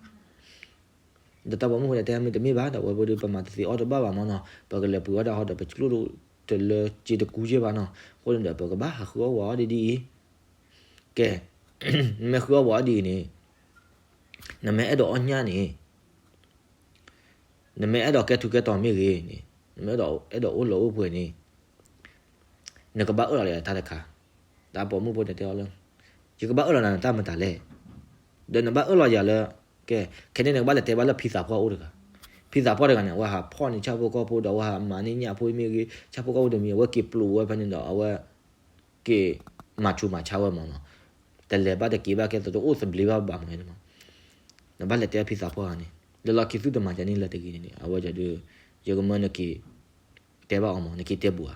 ဒီးတၢ်ပိာ်မုၣ်ဖိန့ၣ် တဲမ့ၢ်တမ့ၢ်ဘၣ် ဒီးဝဲပဒုးပမၤတသ့အီၣ်တဘၣ်ဘၣ်မးနီၤ, ပကလဲၤပှ့ၤအီၣ်တၢ်ဟီဒီး ပကျိၣ်တလၢက့တကူယဲၢ်ဘၣ်နီၤ, အဃိန့ၣ်ဒီး ပကဘၣ်ဟးဃုအီၣ်ပှၤအီၣ်ဒ်ဒ်အံၤ, ကဲ မ့ၢ်ဃုအီၣ်ပှၤအီၣ်ဒ်အံၤန့ၣ် နမ့ၢ်အဲၣ်ဒိးအီၣ်ညၣ်န့ၣ်, နမ့ၢ်အဲၣ်ဒိးကဲထူကဲတီၤမ့ၢ်ဂ့ၤန့ၣ်, နမ့ၢ်အဲၣ်ဒိး အဲၣ်ဒိးအိၣ်လၢအိၣ်ပှဲၤန့ၣ်, နကဘၣ်အၢၣ်လီၤဒီးတၢ်တခါ, တၢ်ပိာ်မုၣ်ဖိန့ၣ်တဲအီၤလၢ, ယကဘၣ်အၢၣ်လီၤနၤနတၢ်မတၤလဲၣ်, ဒီးနဘၣ်အၢၣ်လီၤယၤလၢ, ကဲ, ခဲန့ၣ်နကဘၣ်လဲၤတဲဘၣ်လၢဖံသးပှၢ်အိၣ်တဂၤ, ဖံသးပှၢ်တဂၤန့ၣ် အဝဲဟးဖီၣ်န့ၢ်ဆၣ်ဖိကီၢ်ဖိဒီးအဝဲဟးမၤန့ၢ်ညၣ်ဖိမ့ၢ်ဂ့ၤ, ဆၣ်ဖိကီၢ်ဖိတမံၤ အဝဲက့ၤပျိးဝဲဖဲန့ၣ်ဒီးအဝဲ က့ၤမၤဆူးမၤဆါဝဲမးနီၤ, တလဲၤဘၣ်တက့ၤဘၣ်ကဲသိးတအိၣ်သဘျ့ဘၣ်ဘၣ်မးန့ၣ်မး, နဘၣ်လဲၤတဲဖံသးပှၢ်ဂၤန့ၣ်, လၢလီၢ်ခံသုတမၤကန့ၣ်လၢတဂ့ၤန့ၣ်န့ၣ် အဝဲဒုး, ယကမၢနက့ၤ, တဲဘၣ်အီၤမး နက့ၤတဲဘူးဧါ,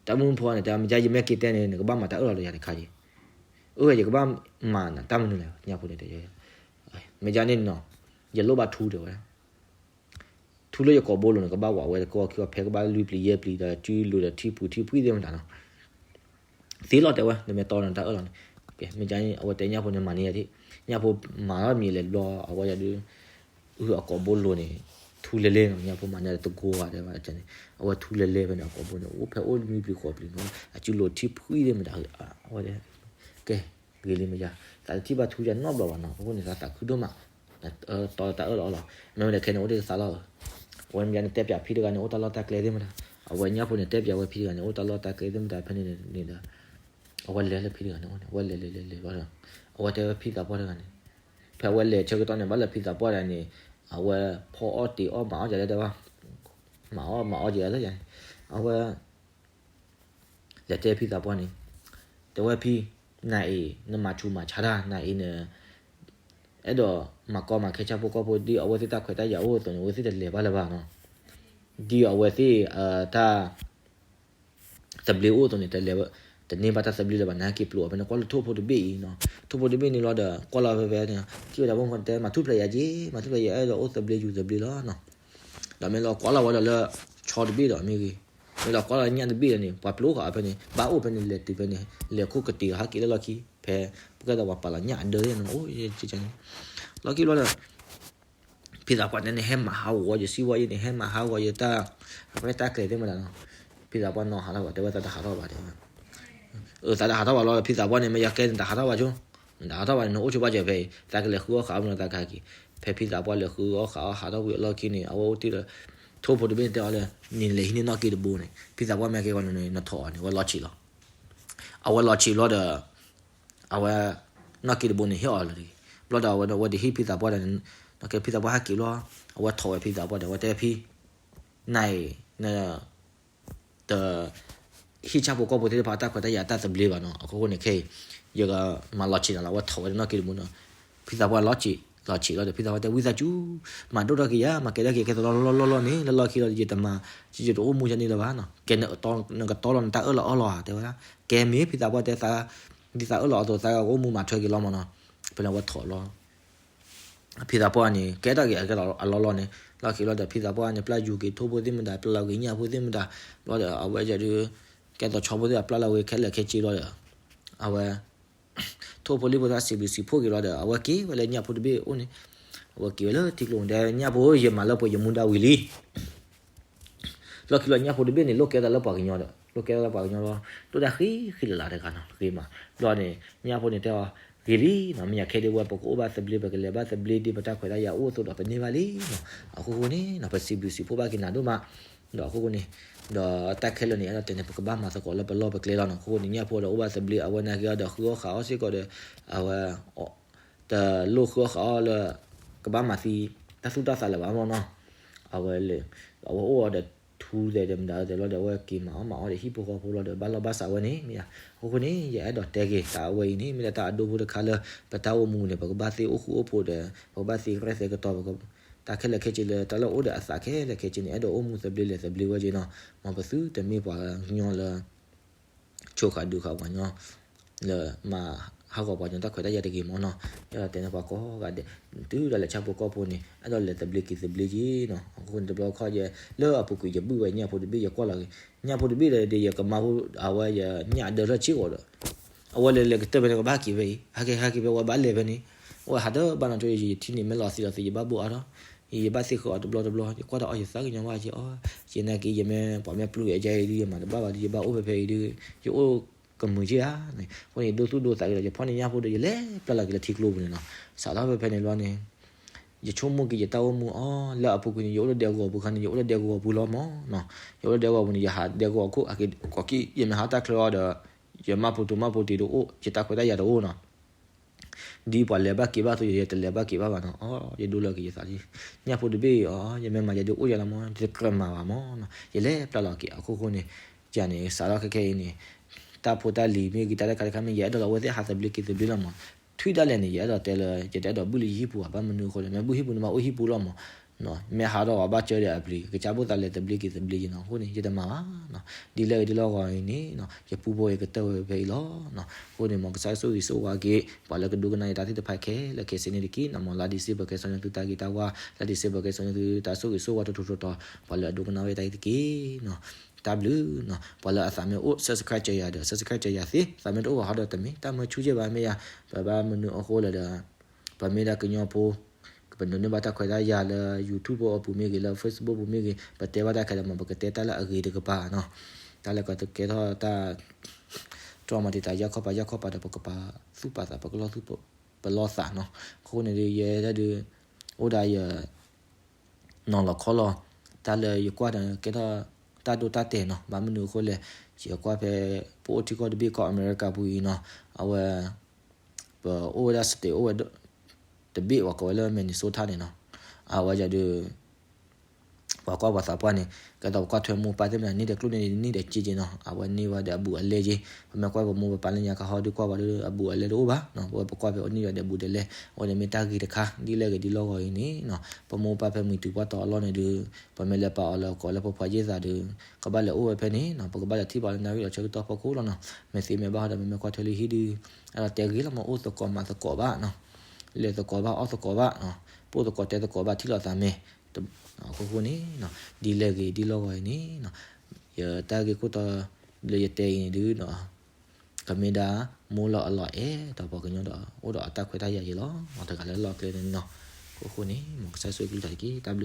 တၢ်မုၣ်ဖိန့ၣ် တမ့ၢ်ယမ့ၢ်က့ၤတဲန့ၣ် နကဘၣ်မၤတၢ်အၢၣ်လီၤလၢယၤတခါယံၤ, အၢ ယကဘၣ်မၤနတၢ်မနုၤလဲၣ် ညၣ်ဖိန့ၣ်တဲ, မ့ၢ်ကန့ၣ်နီၤ, ယလိၣ်ဘၣ်ထူတဲဝဲ ထူလၢယကိာ်ဘိလိၤန့ၣ် ကဘၣ်ဝးဝဲတကီၢ်ခံအီၤ ဖဲကဘၣ်လွံၢ်ပျံၤယဲၢ်ပျံၤဒီး စုလိၤဒီးထံပူၤထံဖှံၣ်သ့ၣ်မတၤနီၤ, သ့လီၤတဲဝဲ နမ့ၢ်တီနတၢ်အၢၣ်လီၤန့ၣ်, မ့ၢ်ကန့ၣ် အဝဲတဲညၣ်ဖိန့ၣ် မၤန့ၢ်ယၤဒၣ်, ညၣ်ဖိမၤထီၣ်မံၤလဲၤဘျီ အဝဲယၤဒုး, အုၣ်အကိာ်ဘိလိၤန့ၣ်, ထူလဲၤလဲၤနီၤ ညၣ်ဖိမၤန့ၢ်တကိးဂၤတဲဝဲန့ၣ်, အဝဲထူလဲၤလဲၤဖဲန့ၣ် အကိာ်ဘိန့ၣ် အိၣ်ဖဲအိၣ်လွံၢ်ပျံၤဃိးပျံၤနီၤ အစုလိၤထံဖှံၣ်သ့ၣ်မတၤ, အဝဲ, ကဲ, ဂ့ၤလံမ့ၢ်ယၤ, သးတထံၣ်ဘၣ်ထူယၤနီတဘျီဘၣ်နီၤ အဃိန့ၣ် သးသးခုဒိၣ်မး တီတၢ်အၢၣ်လီၤအီလီၤ, မ့ၢ်ဝဲန့ၣ်ခဲန့ၣ် အိၣ်တ့ၢ်သးလီၤဧၢ, အဝဲမ့ၢ်ယၤန့ၣ်တဲပၠးဖံတဂၤန့ၣ် အိၣ်တၢ်လီၢ်တၢ်ကျဲသ့ၣ်မတၤ, အဝဲညၣ်ဖိန့ၣ် တဲပၠးဝဲဖံတဂၤန့ၣ် အိၣ်တၢ်လီၢ်တၢ်ကျဲသ့ၣ်မတၤဖဲန့ၣ်န့ၣ်ဒီး, အဝဲလဲၤလၢဖံတဂၤန့ၣ်အိၣ်န့ၣ် အဝဲလဲၤလဲၤလဲၤလဲၤဘျီဒီး, အဝဲတဲဝဲဖံသးပှၢ်တဂၤန့ၣ်, ဖဲအဝဲလဲၤဆၢကတီၢ်န့ၣ် ဘၣ်လၢဖံသးပှၢ်တဂၤန့ၣ်, အဝဲဖီအီၣ်တ့ၤအီၣ်မၤအီၣ်ယၤလၢတဲဘၣ်, မၤအီၣ်မၤအီၣ်ယၤလၢယၤန့ၣ်, အဝဲ လဲၤတဲဖံသးပှၢ်န့ၣ်, တဲဝဲဖံ, နၤအံၤ နမၤဆူးမၤဆါတၢ် နၤအံၤန အဲၣ်ဒိးမၤကီမၤခဲဆၣ်ဖိကီၢ်ဖိ ဒ်အဝဲသ့ၣ်တၢ်ခွဲးတၢ်ယာ်အိၣ်အသိးန့ၣ် အဝဲသ့ၣ်တလဲၤဘၣ်လၢၤဘၣ်နီၤ, ဒ်အဝဲသ့ၣ် တၢ် သဘျ့အိၣ်အသိးန့ၣ် တလဲၤ, တန့ၢ်ဘၣ်တၢ်သဘျ့လၢၤဘၣ် နဟဲက့ၤပျိးအီၤဖဲန့ၣ် ကွၢ်လၢထိၣ်ဖိတဘ့ၣ်အံၤနီၤ, ထိၣ်ဖိတဘ့ၣ်န့ၣ်လီၤဒီး ကွၢ်လီၤဖဲဖဲန့ၣ် ထံၣ်ဝဲဒၣ်ဖိမုၣ်ဖိတဲ မၤထူၣ်ဖျဲးယၤက့ၤ မၤထူၣ်ဖျဲးယၤ အဲၣ်ဒိးအိၣ်သဘျ့ယူၤသဘျ့လီၤနီၤ, ဒီးမ့ၢ်လီၤကွၢ်လီၤဝဲဒီးလၢ ဆီတဘ့ၣ်ဒီးမ့ၢ်ဂ့ၤ, မ့ၢ်လီၤကွၢ်လီၤညၣ်တဘ့ၣ်ဒီးန့ၣ် ပှၤပျိဃာ်အီၤဖဲန့ၣ် ဘၣ်အိၣ်ဖဲန့ၣ် လဲၤတုၤဖဲန့ၣ် လဲၤခိၣ်ကတ့ၤဒီးဟဲက့ၤလၢလီၢ်ခံ ဖဲ ပကဲဒီးပှၤပာ်လီၤညၣ်အဒၢန့ၣ် အိၣ် လီၢ်ခံဘျီဒီး ဖံသးပှၢ်တဲန့ၣ် ဟဲမၤဟးဂီၤယစံးဝဲအံၤန့ၣ် ဟဲမၤဟးဂီၤယတၢ် အဝဲတၢ်ကျဲၤသ့ၣ်မတၤနီၤ, ဖံသးပှၢ်နီၤဟးထီၣ်ဘၣ် တဲဝဲသးတဟးထီၣ်ဘၣ်တဲဝဲ, အသးတဟးထီၣ်ဘၣ်လီၤ ဖံသးပှၢ်န့ၣ် မ့ၢ်ယကဲန့ၣ် တဟးထီၣ်ဘၣ်ဆိ, နတဟးထီၣ်ဘၣ်န့ၣ် နအိၣ်ဆိဘၣ်စၢၤဖဲအံၤ သးကလဲၤဃုအီၣ်ဃာ်အီၣ်မနုၤသးကဟဲက့ၤ, ဖဲဖံသးပှၢ်လဲၤဃုအီၣ်ဃာ်အီၣ်ဟးထီၣ်ဝံၤအလီၢ်ခံန့ၣ် အဝဲအိၣ်တ့ၢ်ဒီး ထိၣ်ဖိတဘ့ၣ်န့ၣ်တဲအီၤလၢ နလဲၤဟံးန့ၢ်နီၣ်က့တဘိန့ၣ် ဖံသးပှၢ်မ့ၢ်ကဲဂီၤန့ၣ် နထီၣ်အီၤန့ၣ် အဝဲလီၤဆံးလီၤ, အဝဲလီၤဆံးဘျီဒီး အဝဲ နီၣ်က့တဘိန့ၣ် ဟ့ၣ်အီၤလီၤတဂ့ၤ. ဘျီဒီးအဝဲဒီး အဝဲတဟ့ၣ်ဖံသးပှၢ်ဒီး နီၣ်က့ဖံသးပှၢ်ဟဲက့ၤဘျီ အဝဲထိးဝဲဖံသးပှၢ်ဒီး အဝဲတဲဖံ နၤအံၤ န တ ဟ့ၣ်ဆၣ်ဖိကီၢ်ဖိသ့ၣ်တဖၣ်အတၢ်ခွဲးတၢ်ယာ်အတၢ်သဘျ့ဘၣ်နီၤ. အခိၣ်ဃိန့ၣ်ခဲအံၤ ယကမၤလီၤဆံးနၤလီၤ. အဝဲထိးဝဲနီၣ်က့တဘိနီၤ. ဖံသးပှၢ်လီၤဆံး လီၤဆံးလီၤဒီး ဖံသးပှၢ်တဲ ဝံသးစူၤ မၤဒိၣ်ထီၣ်က့ၤယၤ မၤကဲထီၣ်က့ၤ ကဲသိးလီၤလီၤလီၤလီၤန့ၣ် လၢလီၢ်ခံလီၤ ယတမၤ ယတအိၣ်မူယၤန့ၣ်လၢၤဘၣ်နီၤ. ကဲ နကတီလီၤနတၢ်အၢၣ်လီၤအီလီၤဧါ တဲဝဲဒၣ်. ကဲမ့ၢ်ဖံသးပှၢ်တဲသး ဒ်သးအၢၣ်လီၤအီသိး သးကအိၣ်မူမၤထွဲက့ၤလီၤမးနီၤ. ဖဲန့ၣ်အဝဲထိးလီၤ ဖံသးပှၢ်န့ၣ် ကဲထီၣ်က့ၤအကဲလီၤအလီၢ်လီၢ်န့ၣ် လီၢ်ခံလီၤဒီး ဖံသးပှၢ်န့ၣ် ပျၢ်ယူၤက့ၤထိၣ်ဖိသ့ၣ်မတၤ ပျၢ်လီၤက့ၤညၣ်ဖိသ့ၣ်မတၤ ဘျီဒီး အဝဲဒုး ကဲသိးဆီဖိသ့ၣ် ပျၢ်လီၤဝဲခဲလၢာ်ခဲဆ့လီၤဒီး အဝဲ ထိၣ်ဖိလံၣ်ဖိသ့ၣ်စံးဘျုးစံးဖှိၣ်က့ၤလီၤဒီး အဝဲက့ၤဝဲလၢညၣ်ဖိတဘ့ၣ်အိၣ်န့ၣ် အဝဲက့ၤဝဲလၢထံကျိန့ၣ် တဲ ညၣ်ဖိဧၢ ယမၤလၢပှဲၤယမူဒါဝံၤလံ လီၢ်ခံလီၤ ညၣ်ဖိတဘ့ၣ်န့ၣ် လိၣ်ကဲသးလၢပှၤကညီဒီး လိၣ်ကဲသးလၢပှၤကညီလီၤ. ဒိၣ်ဒၣ်ဃံဃံလၤလၤတဂၤနီၤ ဂ့ၤမး. ဘျီန့ၣ် ညၣ်ဖိန့ၣ်တဲအီၤ ဂ့ၤလံနီၤ မ့ၢ်ညါခဲဒုးဝဲ ပကအိၣ်ဘၣ်သဘျ့ ပကလဲၤဘၣ်သဘျ့ဒ်ပတၢ်ခွဲးတၢ်ယာ်အိၣ်အသိးဒီး ပန့ၢ်ဘၣ်လံနီၤ. အခိၣ်ဃိန့ၣ်နီၤ ပစံးဘျုးစံးဖှိၣ်ဘၣ်က့ၤနၤဒိၣ်မး ဒီးအခိၣ်ဃိန့ၣ် ဒီးတၢ်ခဲလၢာ်န့ၣ် အဲၣ်ဒိးတဲန့ၣ် ပကဘၣ်မၤသကိးလၢပလီၢ်ပကျဲလီၤနီၤ. အခိၣ်ဃိန့ၣ် ညၣ်ဖိဒီးအိၣ်ဘၣ်သဘျ့ အဝဲနာ်က့ၤအီၤဒီး ဃုအီၣ်ဃာ်အီၣ်စ့ၢ်ကီးဒီး အဝဲ တလိၣ်ဃုအီၣ်ဃာ်အီၣ်လၢ ကဘၣ်မၤသံ တၢ်သူၣ်တၢ်သးလၢၤဘၣ်မးနီၤ. အဝဲလဲၤ အဝဲအိၣ်အီၤဒီးထူသဲးဒီးမတၤသဲးလီၤဒီး အဝဲက့ၤမၤအီၣ်မၤအီၣ်ဒီးဟံၣ်ဖိဃီဖိလီၤဒီး ဘၣ်လီၢ်ဘၣ်စးဝဲန့ၣ် မ့ၢ်ဧါ. အခိၣ်ဃိန့ၣ် ယအဲၣ်ဒိးတဲက့ၤ တၢ်အဝဲအံၤန့ၣ် မ့ၢ်ဒၣ်တၢ်အဒိဖိတခါလၢ ပတၢ်အိၣ်မူန့ၣ် ပကဘၣ်သ့အိၣ်ဃူအိၣ်ဖိးဒီး ပကဘၣ်သ့ရဲၣ်သဲကတီၤ ပက တၢ်ခဲလၢာ်ခဲဆ့လၢ တၢ်လၢအိၣ်ဒီးအသးခဲလၢာ်ခဲဆ့န့ၣ် အဲၣ်ဒိးအိၣ်မူသဘျ့လဲၤသဘျ့ဝဲက့ၤနီၤ. မ်ပသုတမ့ၢ်ပှၤကညီလၢ ဆိၣ်ဃာ်ဒုးဃာ်ပှၤကညီ လၢမၤဟးဂီၤပှၤကညီတၢ်ခွဲးတၢ်ယာ်တဂ့ၤမးနီၤ. ယအဲၣ်ဒိးတဲန့ၢ်ပှၤကိးဂၤဒဲး တုၤဒၣ်လဲာ်ဆၣ်ဖိကီၢ်ဖိန့ၣ် အဲၣ်ဒိးလဲၤသဘျ့က့ၤသဘျ့က့ၤနီၤ. အဃိန့ၣ်တဘျီခီယဲ လၢအပူၤကွံာ်ယဘုၣ်ဝဲညၣ်ဖိတဘ့ၣ် ယကွၢ်လီၤက့ၤ ညၣ်ဖိတဘ့ၣ်ဒီး ယကမၤဖိအဝဲယညၣ်အဒၢလၢဆ့ဂီၤဒီး အဝဲလဲၤလဲၤကတၢၢ်ဖဲန့ၣ် ကဘၣ်က့ၤဖဲအံၤ ဟဲက့ၤဟဲက့ၤဖဲဝဲဘၣ်လဲၤဖဲန့ၣ် အဝဲဟးတဘၣ်နီၤ ကၠိယထံန့ၣ် မ့ၢ်လီၤသံလီၤသံ ယဘၣ်ဘိၣ်အါထီၣ် ယဘၣ်သ့ၣ်ဃုအီၤတဘျီတဘျီ ယကွၢ်တၢ်အီၣ် ယသးကညီၤဘၣ်က့ၤအီၤ ယနာ်က့ၤ ယမ့ၢ်ပှၤမ့ၢ်ပျုၢ်ယအယဲအံၤဒုး ယမၤတဘၣ်ဘၣ်ဒုး ယဘၣ်အိၣ်ဖဲဖဲအံၤဒုး ယအိၣ်ကမုာ်က့ၤဧါန့ၣ် အဃိန့ၣ် ယဒိသူၣ်ဒိသးက့ၤဒီး ယဖီၣ်န့ၢ်ညၣ်ဖိဒီး ယလဲၤပျၢ်လီၤက့ၤလၢထံကျိပူၤန့ၣ်နီၤ. စးထီၣ်ဖဲဖဲန့ၣ်ဘျီန့ၣ် ယဆိကမိၣ်က့ၤယတၢ်အိၣ်မူအီၤ လၢအပူၤကွံာ်န့ၣ် ယအိၣ်လၢဒဲကဝီၤပူၤခါန့ၣ် ယအိၣ်လၢဒဲကဝီၤပူၤလီၤမးနီၤ. ယအိၣ်လၢဒဲကဝီၤပူၤန့ၣ် ယဟးဒဲကဝီၤခိၣ်အက့ၤကီၢ်ခံ ယမ့ၢ်ဟးတၢ်ချၢအီၤဒီး ယမါဖိတိၤမါဖိတံၤတအိၣ် ယတၢ်ခွဲးတၢ်ယာ်တအိၣ်နီၤ. ဒ်ပှၤလဲၤဘၣ်က့ၤဘၣ်အသိး ယတလဲၤဘၣ်က့ၤဘၣ်ဘၣ်နီၤ. အီ ယဒိလီၤက့ၤယသးလံ. ညၣ်ဖိတဘ့ၣ်အီၤ ယမ့ၢ်မၤယဒုးအိၣ်ယၤလီၤမး ယတကြၢးမၤဘၣ်မးနီၤ. ယလဲၤပျၢ်လီၤက့ၤအခိၣ်ဃိန့ၣ် ယၤန့ၣ် စးထီၣ်ခဲခဲအံၤန့ၣ် တၢ်ဖိတၢ်လံၤမ့ၢ်ဂ့ၤ တၢ်တခါတခါမ့ၢ် ယအဲၣ်ဒိးလီၤအဝဲသ့ၣ်ဟးသဘျ့က့ၤသဘျ့လီၤမး. ထွံၣ်ဒၣ်လဲာ်န့ၣ် ယအဲၣ်ဒိးတဲလၢ ယတအဲၣ်ဒိးဘုၣ်လၢယဟံၣ်ပူၤဘၣ် ဘၣ်မနုၤအဃိလဲၣ် မ့ၢ်ဘုၣ်ဟံၣ်ပူၤန့ၣ် ဘၣ်အိၣ်ဟံၣ်ပူၤလီၤမး. မ့ၢ်ဟးထီၣ်ဝဲဘၣ်စၢၤဒီးအပျံၤ ကစၢ်ဖိသးလဲၤသဘျ့က့ၤသဘျ့ယနီၤ. အဃိန့ၣ် ယတမၤဘၣ်နီၤ. ဒ်လဲၣ်ဂ့ၤဒ်လဲၣ်ဂ့ၤအံၤန့ၣ်နီၤ ယပူဖိအံၤကတၢၢ်ဝဲဖဲအံၤလီၤ. အဃိန့ၣ် မ်ကစၢ်ဆိၣ်ဂ့ၤဆိၣ်ဝါက့ၤ ပှၤလၢကဒိကနၣ်ယတၢ်သ့ၣ်တဖၣ်ခဲလၢာ်ခဲဆ့န့ၣ်တက့ၢ်နီၤ. မ်လါဒံၣ်စ့ဘၢၣ်ကဲစီၤန့ၢ်သုတၢ်ဂ့ၤတၢ်ဝါ, လါဒံၣ်စ့ဘၢၣ်ကဲစီၤန့ၢ်သုတၢ်ဆိၣ်ဂ့ၤဆိၣ်ဝါထူထူတီတီ, ပှၤလၢအဒိကနၣ်ဝဲတၢ်သ့ၣ်တက့ၢ်နီၤ. တၢ်ဘျုးနီၤ. ပှၤလၢအသးမ့ၢ်အိၣ် subscribe စၢၤယၤဒီး subscribe စၢၤယၤသ့, သးမ့ၢ်တအိၣ်ဘၣ်ဟီဒီးတမ့ၢ် တၢ်မၢဆူၣ်ယဲၢ်ဘၣ်မ့ၢ်ယၤ, ပဘၣ်မနုၤအဃိလဲၣ်ဒီး ပမ့ၢ်ဒၣ်ကညီဖိ ပဒိးန့ၢ်ဘၣ်တၢ်ခွဲးတၢ်ယာ်လၢ YouTube အပူၤမ့ၢ်ဂ့ၤ လၢ Facebook ပူၤမ့ၢ်ဂ့ၤ ပတဲဘၣ်တၢ်ခဲလၢာ်မး ပကတဲတၢ်လၢအဂ့ၤတကပၤနီၤ. တၢ်လၢကကဲထီၣ်တၢ် တြီမၤတံာ်တာ် ယၢ်ခီၣ်ပၤယၢ်ခီၣ်ပၤဒီး ပကပာ်သူၣ်ပာ်သး ပကလီၢ်သူၣ်ပလီၢ်သးနီၤ. အဃိန့ၣ်ဒီး ယဲဒၣ်ဒုး အိၣ်ဒၣ်ယ နီၤလီၤခီလီၤ, တၢ်လၢယကွၢ်ဒီးကဲထီၣ် တၢ်ဒိတၢ်တဲာ်နီၤ. ဘၣ်မနုၤအဃိလဲၣ်, ယကွၢ်ဖဲ ပအိၣ်ထံကီၢ်တဘ့ၣ်ကီၢ်အမဲရကၤပူၤအံၤနီၤ, အဝဲ ပအိၣ်ဝဲဒၣ် state အိၣ်ဝဲ တဘ့ၣ်ဝဲကိးဝဲလၢ Minnesota န့ၣ်နီၤ. အဝဲဒၣ်ဒုး ပှၤကွၢ်ပှၤသးပှၢ်န့ၣ် ကဲသိးပကွၢ်ထွဲမိၢ်ပၢ်သ့ၣ်မနုၤ န့ၢ်ဒီးကျိၣ်န့ၢ်ဒံးန့ၢ်ဒီးစ့က့နီၤ. အဝဲန့ၢ်ဝဲဒီးအဘူးအလဲက့, ပမ့ၢ်ကွၢ်ပမိၢ်ပပၢ်လၢညါခါဟီဒုးကွၢ်ဝဲဒီးအဘူးအလဲတအိၣ်ဘၣ်နီၤ. ပဝဲပကွၢ်ဖဲအိၣ်န့ၢ်ဝဲဒီးအဘူးဒီးလဲ, အဝဲန့ၣ်မ့ၢ်တၢ်ဂ့ၤတခါ ဒ်လဲၣ်ဂ့ၤဒ်လဲၣ်ဂ့ၤအံၤန့ၣ်နီၤ. ပမိၢ်ပပၢ်ဖဲမုၢ်တုၤပှၢ်တီၤအလီၢ်န့ၣ်ဒုး ပမ့ၢ်လဲၤပာ်အီၤလၢကိးလၢပှၤဖှီၣ်ယ့ၢ်သးဒုး ကဘၣ်လဲၤအိၣ်ဝဲဖဲန့ၣ်နီၤ. ပကဘၣ်လဲၤထံၣ်ဘၣ်လၢနၣ်ရံၣ်ဒီးဆၢကတီၢ်ဖီခိၣ်လီၤနီၤ. မ့ၢ်သ့မ့ၢ်ဘၣ်ဟီဒီး မ့မ့ၢ်ကွၢ်ထွဲလၢဟံၣ်ဒုး အဲၣ်ဒိးတဲဂ့ၤလီၤမး အိၣ်သကိးမၤသကိးဘၣ်နီၤ. လဲၤသကိးဘၣ်အီၣ်သကိးဘၣ်နီၤ. ပိၢ်သကိးတဲသကိးဘၣ်ထံၣ်လိာ်သးမဲာ် အဃိဃိန့ၣ်နီၤ. ဒ်လဲၣ်ဂ့ၤဒ်လဲၣ်ဂ့ၤအံၤန့ၣ်နီၤ. ယတၢ်ဂ့ၢ်ခိၣ်တီလၢယတဲအံၤန့ၣ်ဒုးနီၤ ကမ့ၢ်ဒၣ်မိၢ်လၢအလီၤအဲၣ်ဒီးပှၤကညီဒီး အိၣ်ဒီးအတၢ်ခွဲးတၢ်ယာ်ယဲလီၤ. တဂၤလၢလီၢ်ကျဲန့ၣ်နီၤ. အဃိဃိန့ၣ် မ်ကစၢ်ဆိၣ်ဂ့ၤကလုၢ်ကထါတက့ၢ်. တၢ်ဘျုး